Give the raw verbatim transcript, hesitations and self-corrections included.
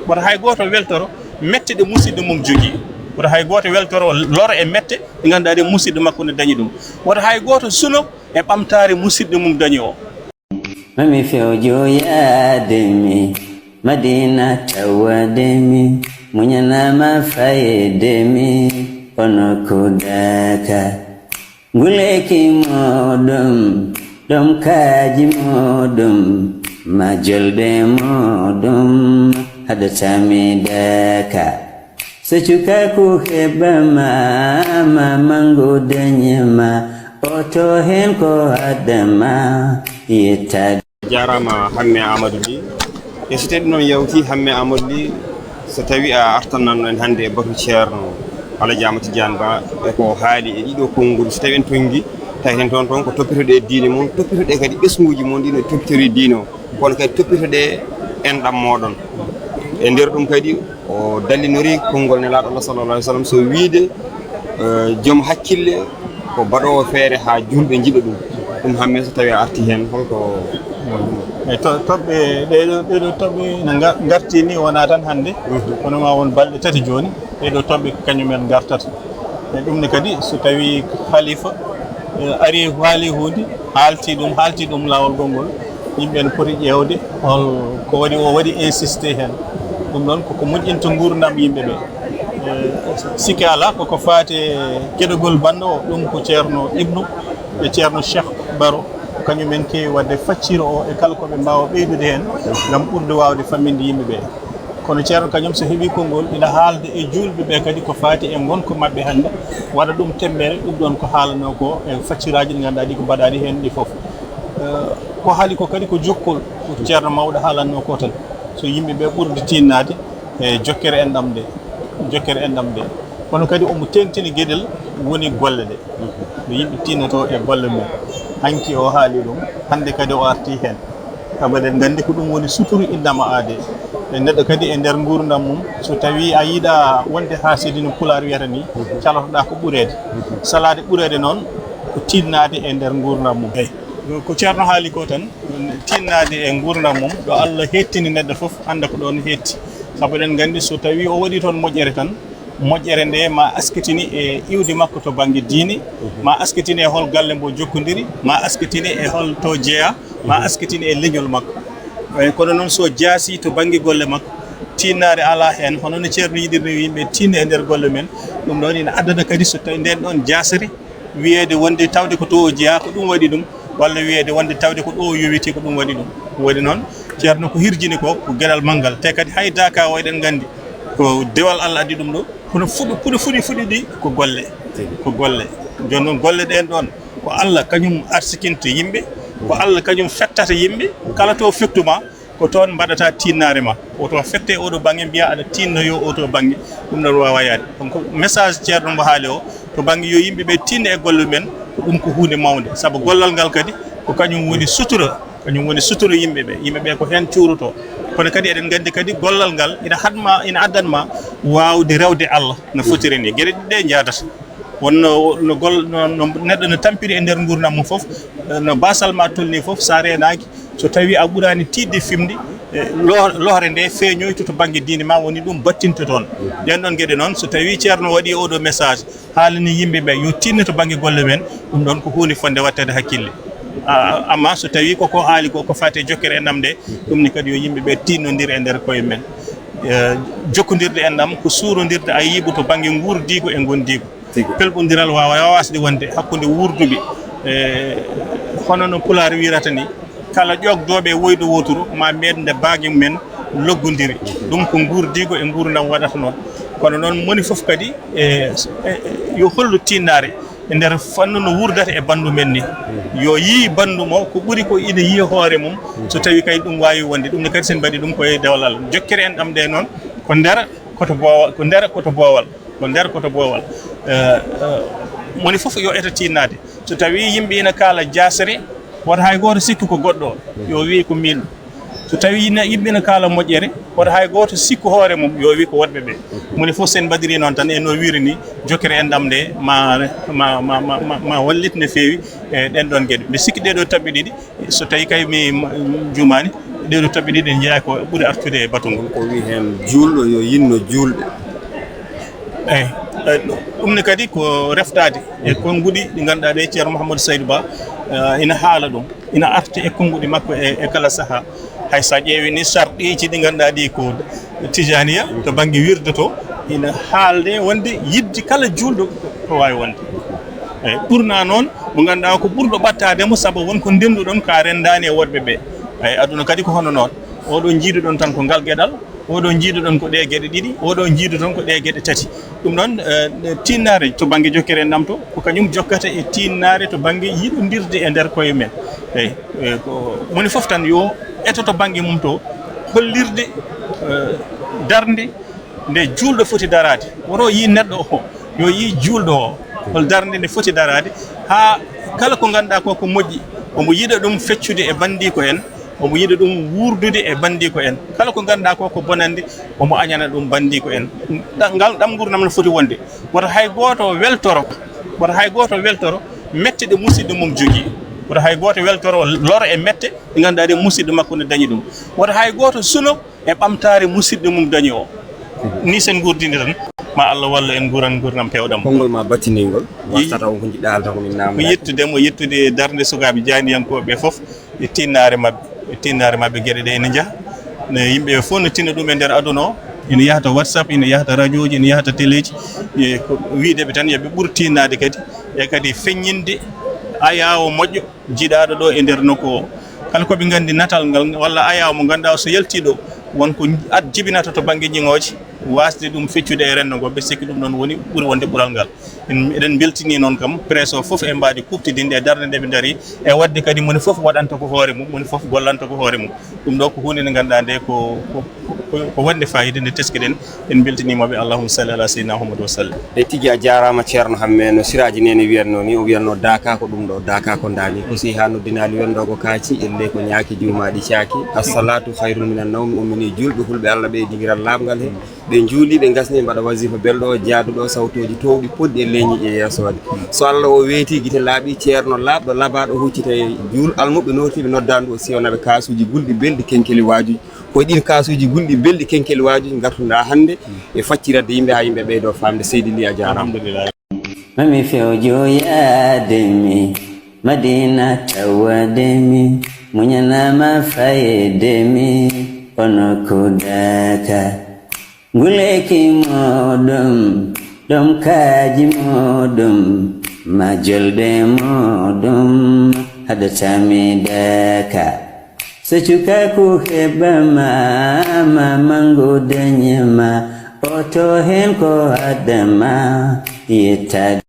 Wota hay gooto weltoro mette ɗe musidɗo mum jogii. Wota hay gooto weltoro loro e mette ɗe ngannduɗaa ɗe musidɗo makko ne dañi ɗum. Wota hay gooto suno e ɓamtaare musidɗo mum dañi o. Mami fewjo yaade mi, Madina tawade mi, muñanama fayde mi, ono kudaka. Nguleki moɗum, ɗom kaji moɗum, majolɓe moɗum, haɗatami daka. So cukaku heɓama, ma mangu dañema, oto hen ko haddama, yettade. Jarama Hamme Amadou Ly. E so tawi noon yawti Hamme Amadou Ly, so tawi a artanno en hannde e batu Ceerno Alaji Amadou Tidiane Ba e ko haali e ɗiɗo konngol, so tawi en tonngi, tawi hen toon toon ko toppitoɗe diine mum, toppitoɗe kadi ɓesnguji mum ɗi no toppitori diine o, kono kadi toppitoɗe enɗam moɗon. E nder ɗum kadi o dallinori konngol Nelaaɗo Allah sallallahu alaihi wasallam so wiide, eh, joom hakkille ko baɗoowo feere haa juulɓe njiɗa ɗum. Ɗum Hamme so tawi a arti heen holko? E to-, toɓɓe, ɗeɗo, ɗeɗo toɓɓe ina nga-, ngarti ni wona tan hannde, mhm, kono ma won balɗe tati jooni, ɗeɗo toɓɓe ko kañum en ngartata. E ɗum ne kadi so tawi halifa, eh, ari haali huunde, haalti ɗum, haalti ɗum laawol gongol, yimɓe ne poti ƴeewde hol ko waɗi o waɗi insisté heen. Ɗum ɗoon koko moƴƴinta nguurndam yimɓe ɓe. Eh, sikke alaa koko faati e keɗogol banndo o, ɗum ko Ceerno Ibnu e Ceerno Cheikh Baro, kañum en keewi waɗde facciro o e kala ko ɓe mbaawa ɓeydude heen ngam ɓurde waawde famminde yimɓe ɓe. Kono Ceerno kañum so heɓii konngol ina haalda e juulɓe ɓe kadi ko faati e ngonka maɓɓe hannde, waɗa ɗum temmbere, ɗum ɗoon ko haalanoo ko e facciraaji ɗi ngannduɗaa ɗi ko mbaɗaaɗi heen ɗi fof. Eh, ko haali ko kadi ko jokkol, ko Ceerno mawɗo haalanno ko tan. So yimɓe ɓe ɓurde tinnaade e jokkere enɗam nde, jokkere enɗam nde. Kono kadi omo teeŋtini geɗel woni golle ɗe. No yimɓe tinnoto e golle mum. Hanki o haali ɗum, hannde kadi o arti heen. Sabu eɗen nganndi ko ɗum woni suturu innama aade. E neɗɗo kadi e nder nguurndam mum, so tawi a yiɗa wonde haa sidi no Pulaar wiyata ni, calotoɗaa ko ɓureede. Salaade ɓureede noon ko tinnaade e nder nguurndam mum. Eey. Ko Ceerno haali ko tan, tinnaade e nguurndam mum, ɗo Allah hettini neɗɗo fof, annda ko ɗoon hetti. Sabu eɗen nganndi so tawi o waɗi toon moƴƴere tan, moƴƴere nde ma askitini e iwdi makko to bannge diine, ma askitini e hol galle mbo jokkondiri, ma askitini e hol to jeyaa, ma askitini e leñol makko. Eey, kono noon so jaasi to bannge golle makko, tinnaare alaa heen, hono no Ceerno yiɗirno yimɓe tinna e nder golle men, ɗum ɗoon ina addana kadi so tawi ndeen ɗoon jaasere, wiyeede wonde tawde ko to o jeyaa ko ɗum waɗi ɗum, walla wiyeede wonde tawde ko ɗo o yowiti ko ɗum waɗi ɗum. Waɗi noon, Ceerno ko hirjini ko, ko geɗal manngal. Te kadi hay daaka o eɗen nganndi ko dewal Allah addi ɗum ɗo, kono fuɗi, fuɗi, fuɗi, fuɗi ɗi ko golle. Ko golle. Jooni noon golle ɗeen ɗoon, ko Allah kañum arsikinta yimɓe, ko Allah kañum fettata yimɓe, kala to fettuma, ko toon mbaɗata tinnaare ma. Woto a fette oɗo bannge, mbiya aɗa tinnoyo oto bannge, ɗum ɗon waawa yaade. Donc, message Ceerno mbo haali o, to bannge yo yimɓe ɓe tinno e golle men, ko ɗum ko huunde mawnde. Sabu gollal ngal kadi, ko kañum woni sutura, kañum woni sutura yimɓe ɓe. Yimɓe ɓe ko heen cuuroto. Kono kadi eɗen nganndi kadi gollal ngal ina haɗma, ina addanma waawde rewde Allah no fotiri ni. Geɗe ɗiɗi ɗe njaadata. Wonno no gol-, no, no neɗɗo no tampiri e nder nguurndam mum fof, no basal ma tolni fof, so a reenaaki, so tawi a ɓuraani tiiɗde fimde, eh, lo-, lohre nde feeñoyto to bannge diine ma, woni ɗum battinta toon. Ɗeen ɗoon geɗe noon, so tawi Ceerno waɗi oɗo message, haalani yimɓe ɓe yo tinno to bannge golle men, ɗum ɗoon ko huunde fotnde waɗteede hakkille. A-, amma so tawi koko haali ko, ko faati e jokkere enɗam nde, ɗum ni kadi yo yimɓe ɓe tinnondir e nder koye men. Eh, jokkondirde enɗam ko suurondirde ayiibu to bannge nguurdiigu e ngondiigu. Tigi. Pelɓondiral waawa, waawa wasde wonde hakkunde wuurduɓe, e, hono no Pulaar wiyrata ni, kala ƴoogdooɓe e woyɗo wooturu, ma meeɗ nde baage mum en loggondiri. Ɗum ko nguurdiigu e nguurndam waɗata noon. Kono noon, moni fof kadi, e, e, e, yo hollu tinnaare e nder fannu no wuurdata e banndu men ni. Yo yii banndu mo ko ɓuri ko ina yiya hoore mum, so tawi kay ɗum waawi wonde. Ɗum ne kadi sen mbaɗi ɗum koye dewal Allah. Jokkere enɗam nde noon, ko nder, ko to boowal, ko nder, ko to boowal. Ko nder ko to boowal. Eh, eh, moni fof yo eto tinnaade. So tawi yimɓe ina kaala jaasere, wota hay gooto sikku ko goɗɗo o, yo wii ko miin. So tawi ina, yimɓe ina kaala moƴƴere, wota hay gooto sikku hoore mum, yo wii ko woɗɓe ɓe. Moni fof sen mbaɗiri noon tan, e no wiiri ni, jokkere enɗam nde ma, ma, ma wallit no feewi e ɗen ɗon geɗe. Mbi sikki ɗee ɗoo taɓɓe ɗiɗi, so tawi kay mi, ma, juumaani, Ɗee ɗoo toɓɓe ɗiɗi ne njeyaa ko ɓuri artude e batungol. Ko wi heen juulɗo yo yinno juulɓe. Eyi, eh, ɗum ne kadi ko reftaade e konnguɗi ɗi ngannduɗaa ɗe Ceerno Mouhamadou Saydou Ba, eh, ina haala ɗum, ina arta e konnguɗi makko e, e kala sahaa. Hay so a ƴeewii ni sarɗiiji ɗi ngannduɗaa ɗi ko Tijaniya to bannge wirde to, ina haalde wonde yiɗde kala juulɗo ko waawi wonde. Eyi, ɓurna noon mo ngannduɗaa ko ɓurɗo ɓattaade mo, sabu won ko ndennduɗon ka renndaani e woɗɓe ɓe. Eyi, aduna kadi ko hono noon. Oɗo njiiduɗon tan ko ngal geɗal, oɗo njiiduɗon ko ɗee geɗe ɗiɗi, oɗo njiiduɗon ko ɗee geɗe tati. Ɗum noon, eh, tinnaare to bannge jokkere enɗam to, ko kañum jokkata e tinnaare to bannge yiɗondirde e nder koye men. Eyi, eh, ko woni fof tan yo etoto bannge mum to, hollirde, eh, darnde nde juulɗo foti daraade. Woto yii neɗɗo o, yo yii juulɗo o, hol darnde nde foti daraade, haa kala ko ngannduɗaa ko ko moƴƴi, omo yiɗa ɗum feccude e banndiiko en, omo yiɗa ɗum wuurdude e banndiiko en. Kala ko ngannduɗaa ko ko bonannde, omo añana ɗum banndiiko en. Ɗa-, ngal ɗam nguurndam no foti wonde. Woto hay gooto weltoro, woto hay gooto weltoro mette ɗe musidɗo mum jogii. Woto hay gooto weltoro loro e mette ɗe ngannduɗaa ɗe musidɗo makko ne dañi ɗum. Woto hay gooto suno e ɓamtaare musidɗo mum dañi o. Ni sen nguurdini tan, ma Allah wallu en nguuran nguurndam peewɗam. Konngol ma battiningol, wasata on ko jiɗɗa haalta ko min ko namna. Yettude mo, yettude darnde sukaaɓe jaaniyankooɓe ɓe fof, e tinnaare maɓɓe, e tinnaare maɓɓe geɗe ɗe ene njaha. Ne yimɓe ɓe fof no tinna ɗum e nder aduna o, ene yaha to WhatsApp, ene yaha to radiooji, ene yaha to téléji. E ko wiide ɓe tan yo ɓe ɓur tinnaade kadi, e kadi feññinde ayaawo moƴƴo. Jiɗaaɗo ɗo e nder nokku o. Kala ko ɓe nganndi natal ngal walla ayaawo mo ngannduɗaa so yaltii ɗo, won ko ad-, jibinata to bannge ñiŋooje, waasde ɗum feccude e renndo ngo, mbeɗa sikki ɗum ɗoon woni ɓuri wonde ɓural ngal. En, eɗen mbeltini noon kam presse o fof e mbaadi kuuɓtidinde e darnde nde ɓe ndarii, e waɗde kadi moni fof waɗanta ko hoore mum, moni fof gollanta ko hoore mum. Ɗum ɗo ko huunde nde ngannduɗaa nde ko, ko, ko, ko wonde faayiida nde teskiɗen. En mbeltiniima ɓe, allahumma salli ala seydina Muhammad wa sallim. E tigi a jaaraama Ceerno Hamme, no Siraaji Neene wiyatnoo ni, o wiyatnoo daaka ko ɗum ɗo, daaka ko ndaani. Ko si haa noddinaali wonɗo ko kaaci, elle ko ñaaki juumaaɗi caaki. Assalatu khayrun minan nawmi, ummini juulɓe hulɓe Allah ɓe e dingiral laaɓngal he. Ɓe njuuli, ɓe ngasni, mbaɗa wasifa belɗo o, jaaduɗo o, sawtooji toowɗi poɗɗi e leñi e yeesoode. So Allah o weeti, gite laaɓi, ceerno laaɓɗo, labaaɗo, huccita e juul almuɓɓe nootiiɓe noddaandu o, siyona ɓe kaasuuji gulɗi belɗi kenkeli waajuji. Ko e ɗin kaasuuji gulɗi belɗi kenkeli waajuji ngartuɗaa hannde e facciradde yimɓe haa yimɓe ɓeydoo faamde. Seydi Ly, a jaaraama. Alhamdulillah. Mami fewjo yaade mi, Madina tawade mi, muñanaama fayde mi, kono ko daaka. Nguleyki mooɗum, ɗom kaaji mooɗum, ma jolde mooɗum, haɗata mi daaka. So cukaaku heɓama, ma mangu dañima, oto hen ko haɗama yettade.